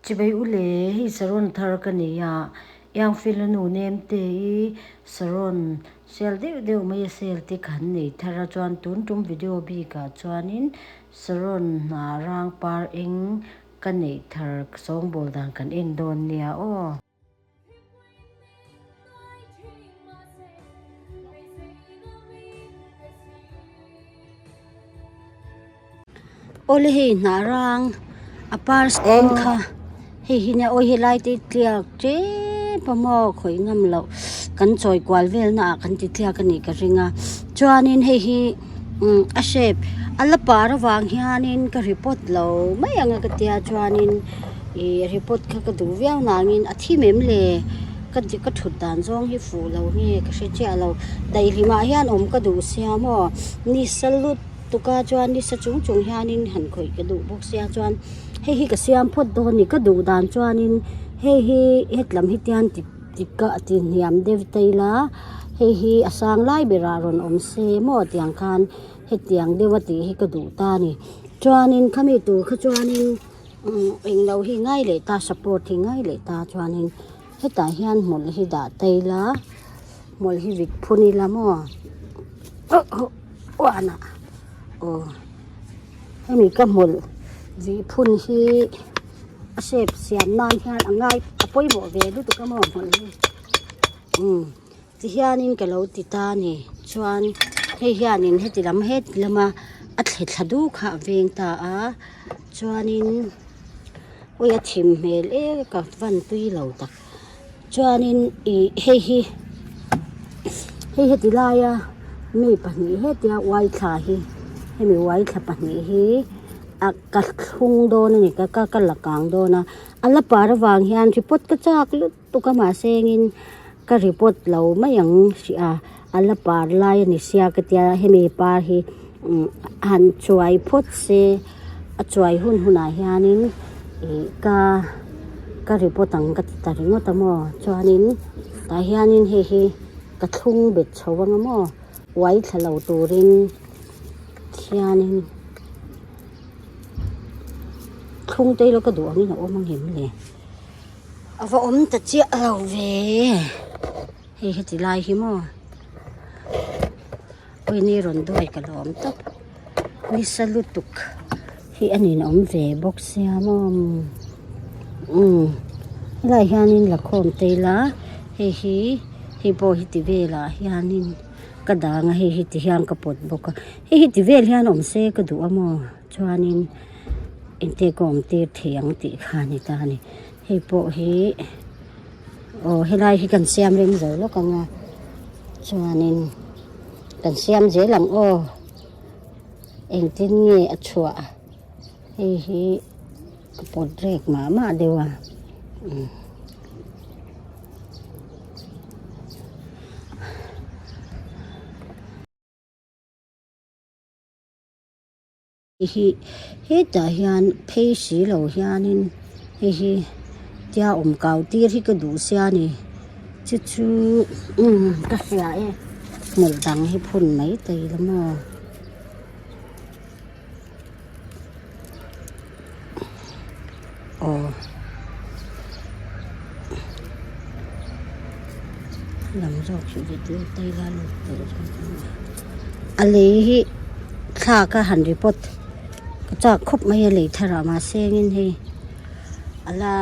Chibai u le, hei saron thar ka nei a, Iangfela nu nem te i saron sel deuh deuh mai a sel te kan nei thar a, chuan tun tum video bikah chuanin saron hnah rang par eng ka neih thar sawngbawl dan kan en dawn nia aw. Awle hei hnah rang a par eng kha hei hi nia awi helai te tliak tep a maw khawih ngam loh kan chawi kual vel na ah kan ti tliak a nih ka ring a chuanin hei hi umm a shape a la par avang hianin ka report lo mai ang a ka tia chuanin. Ih report kha ka duh viau nangin a thim em le ka ka thut dan zawng hi fuh lo nge ka hre chiah lo daihlimah hian awm ka duh sia maw ni sa lut tuk a chuan ni sa chung chung hianin han khawih ka duh bawk sia chuan hei hi ka siam phawt dawn a ni ka duh dan chuanin hei hi hetlam hi tian ti ti ka ti hniam deuh ta ila hei hi a sang lai berah rawn awm se maw tiang khan hetiang deuh a tih hi ka duh ta a ni chuanin khami tur kha chuanin. Englo hi ngai leh ta support hi ngai leh ta chuanin hetah hian hmawlh hi dah ta ila hmawlh hi vit phun ila maw uan ah aw hemi ka hmawlh vih phun hi a shape siam nan hian a ngai a pawimawh ve lutuk a maw hmawlh hi umm. Tihianin ka lo ti ta a ni. Chuan hei hianin heti lam heti lama a thle thla duh kha a veng ta a. Chuanin awi a thim hmel e ka van tui lo tak. Chuanin ih hei hi hei heti laia mi pahnih hetia uai thla hi hemi uai thla pahnih hi a ka thlung dawn a ni ka ka la kang dawn a. A la par avang hian report ka chak lut. Tuk a mahse engin ka report lo mai ang hrih a, a la par lai a ni sia ka tia hemi par hi han chuai phawt se a chuai hun hunah hianin ih ka ka report ang ka ti ta ringawt a maw chuanin tah hianin hei hi ka thlung bet chho ang a maw uai thla lo turin khianin thlung te ila ka duh angin a awm ang em le. A va awm ta chiah lo ve hei heti lai hi maw awi ni rawn duai ka lawm tawp nisa lutuk hi a nin awm ve bawk sia maw umm helaiah hianin la khawm ta ila hei hi hei pawh hi ti velah hianin ka dang a hei hi ti hian ka pawt bawk a hei hi ti vel hian awm se ka duh a maw. Chuanin engte ka awm tir thei ang tih kha a ni ta a ni. Hei pawh hi aw helai hi kan siam rem zo lawk ang a chuanin kan siam zel ang aw engtin nge a chhuah hei hi ka pawt rek mah mah deuh a. Hi hetah hian phei si lo hianin hei hi tia awm kau tir hi ka duh sia ni chu chu umm ka hria e hmawlh dang hi phun mai thei la maw. Aw lam zawk hi video te ila lut tawh a lei hi thla ka han report ka chak khawp mai a lei thar ah mahse engin hei a la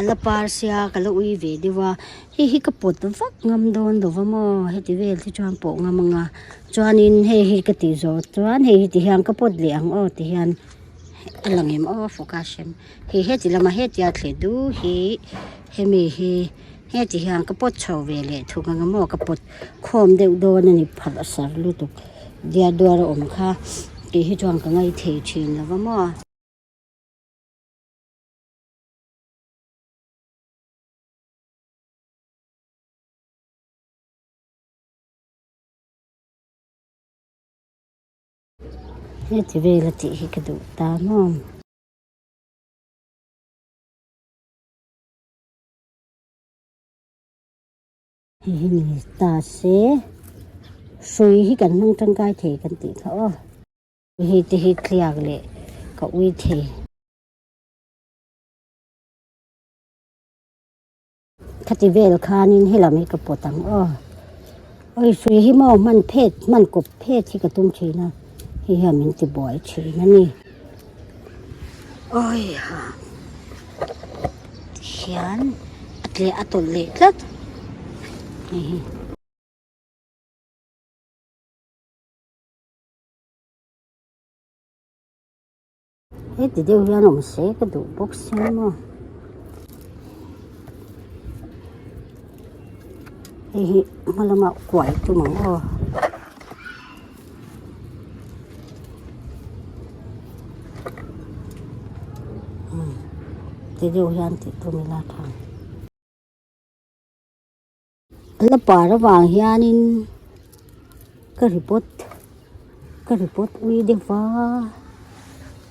A la par sia ka la ui ve deuh a hei hi ka pawt vak ngam dawn lo va maw heti vel te chuan pawh ngam ang a chuanin hei hi ka tih zawh chuan hei hi ti hian ka pawt leh ang aw ti hian a lang em aw focus em hei heti lama hetia thle duh hi hemi hi heti hian ka pawt chho ve leh thung ang a maw ka pawt khawm deuh dawn a ni pharh sar lutuk diar duar a awm kha tih hi chuan ka ngaithei thin lo va maw. Heti vel a tih hi ka duh ta maw. Hei hi ni ta se hrui hi kan hmang tangkai thei kan tih kha aw. Hei te hi tliak leh ka ui thei. Khati vel khanin helam hi ka pawt ang aw. Oi hrui hi maw hman phet hman kawp phet hi ka tum thin a, hei hian min ti buai thin a ni. Oi ha tihian a tle a tawlh leh tlat hei hi. Heti deuh hian awm se ka duh bawk sia maw. Hei hi hma lamah kuai tum ang aw. Ti deuh hian tih tum ila tha ang. La par avang hianin ka report ka report ui deuh va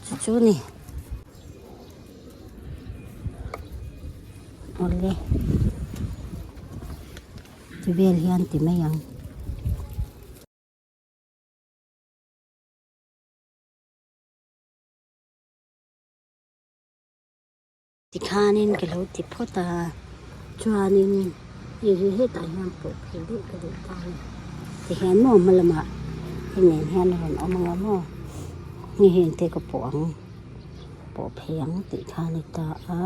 chu chu a ni awle ti vel hian ti mai ang. Tikhanin ka lo ti phawt a, chuanin hei hi hetah hian pawh phei daih ka duh ta a ni. Tihian maw hma lamah hei nen hian a rawn awm ang a maw, hei hi engte ka pawh ang, pawh phei ang tih kha a ni ta a.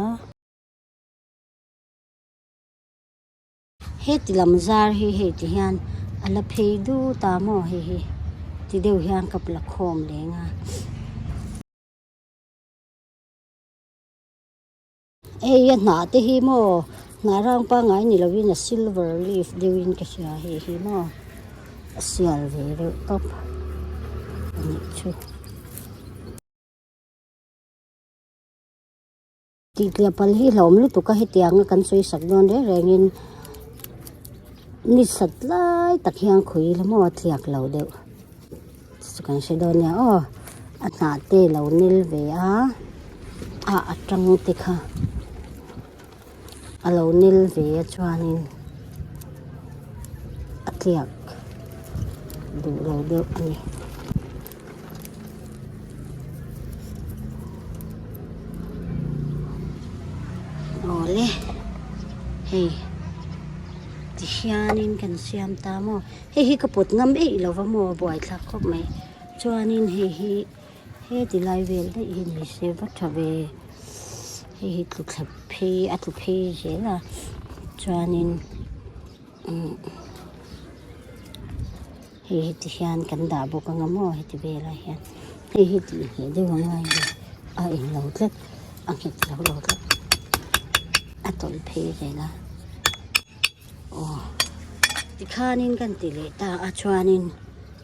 Heti lam zar hi hei ti hian a la phei dut a maw hei hi ti deuh hian ka la khawm leng a. Hei a hnah te hi maw hnah rang pangngai ni lovin a silver leaf deuhin ka hria hei hi maw a sial ve reuh tawp a nih chu. Tihtleh pal hi hlauhawm lutuk a hetianga kan sawi sak dawn reng rengin ni sat lai tak hian khawi ila maw a tliak lo deuh chu kan hre dawn nia aw a hnah te lo nel ve a a atang te kha a lo nel ve a chuanin a tliak duh lo deuh a ni. Awle hei ti hianin kan siam ta maw hei hi ka pawt ngam eih lo va maw a buaithlak khawp mai chuanin hei hi heti lai vel daih hi ni se va tha ve hei hi tlu thla phei a tlu phei zel a chuanin umm hei hi ti hian kan dah bawk anga maw heti velah hian hei hi tih hneh deuh a ngai a ni a englo tlat a nghet lo lo tlat a tawlh phei zel a aw tikhanin kan ti leh ta a chuanin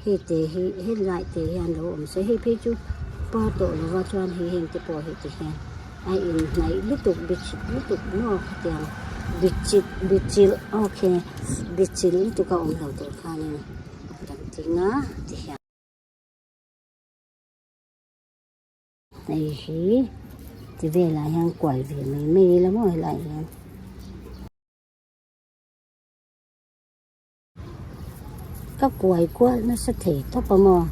hei te hi helai te hian lo awm se hei phei chu par tawh lova chuan hei heng te pawh heti hian a inhnaih lutuk bichhit lutuk maw khatiang bichit bichilh okay bichilh lutuk a awm lo tur khanin kan ting a tihian. Hei hi ti velah hian kuai ve mai mai ila maw helaiah hian. Ka kuai kual nasa thei tawp a maw.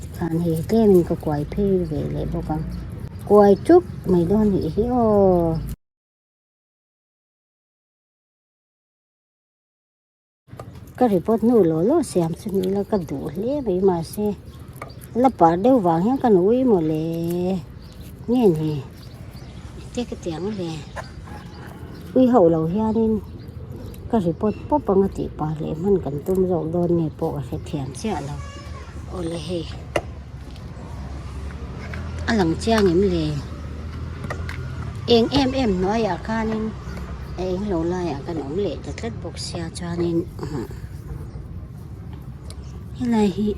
Tikhan hei tlemin ka kuai phei ve leh bawk ang. Kuai tuk mai dawn nih hi aw. Ka report hnu law law siam chu ni ila ka duh hle mai mahse la par deuh vang hian ka nui maw le nge ni engte ka ti ang le ui hauh lo hianin ka report pawp anga tih par leh hman kan tum zawk dawn nge pawh ka hrethiam chiah lo awle hei a lang chiang em le eng em em hnuaiah khanin a eng lo laiah kan awm leh ta tlat bawk sia chuanin helai hi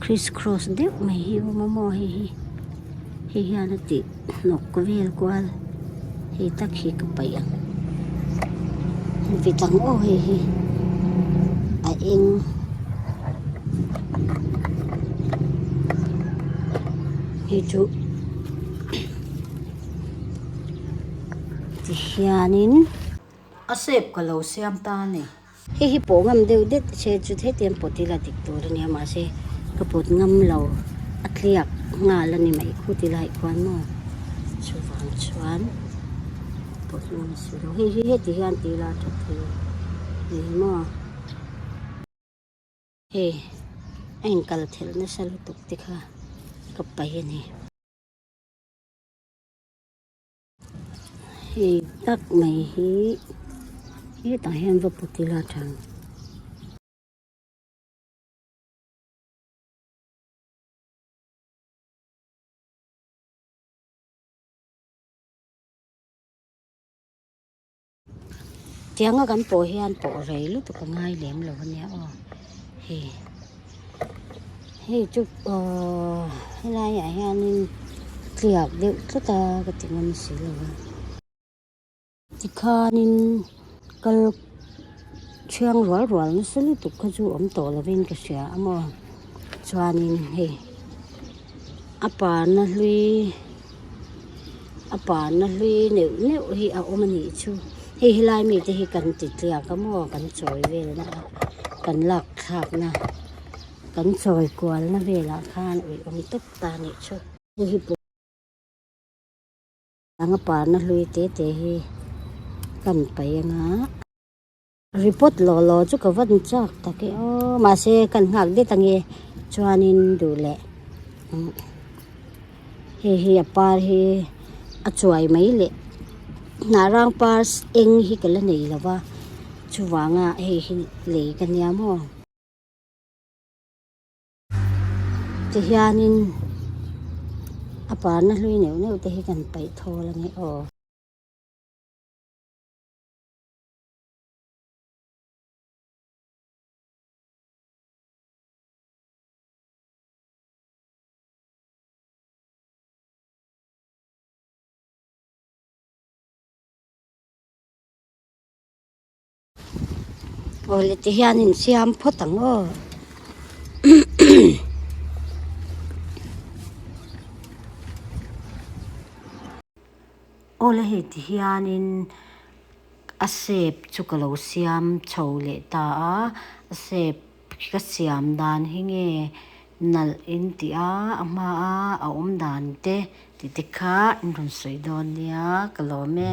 criss cross deuh mai hi a awm a maw hei hi hei hian a tih hnawk vel kual hei tak hi ka paih ang vit ang aw hei hi a eng hei chu tihianin a shape ka lo siam ta a ni. Hei hi pawh ngam deuh det se chu hetiang pawt ila dik tur a nia mahse ka pawt ngam lo a tliak nghal a ni mai khu ti lai khuan maw chuvang chuan. pawt ngam si lo. Hei hi heti hian tih ila a tha thei a ni maw? Hei a inkal thelh nasa lutuk te kha ka paih a ni. Hei tak mai hi hetah hian va put ila a tha ang. Tianga kan pawh hian pawh rei lutuk a ngai lem lo a nia aw hei hei chu aww helaiah hianin tliak deuh tlat a ka ti ngam si lo a tikhanin kal thiang rual rual nasa lutuk kha chu awm tawh lovin ka hria a maw chuanin hei a parna hlui. A parna hlui neuh neuh hi a awm a nih chu hei helai mite hi kan ti tliak a maw kan chawi velna a kan lak thlakna kan chawi kualna velah khan ui awm tawp ta a nih chu hei hi a parna hlui te te hi kan paih anga. Report law law chu ka van chak tak e aw mahse kan nghak det ange chuanin duh leh hei hi a par hi a chuai mai leh hnah rang par eng hi ka la nei lo va chuvanga hei hi lei ka nia maw. Tihianin a parna hlui neuh neuh te hi kan paih thawl ange aw. Awle ti hian insiam phawt ang aw. Awle hei ti hianin a shape chu ka lo siam chho leh ta a, a shape ka siam dan hi nge nalh in tih a, a hma a a awm dan te tih te kha in rawn sawi dawn nia ka lawm e.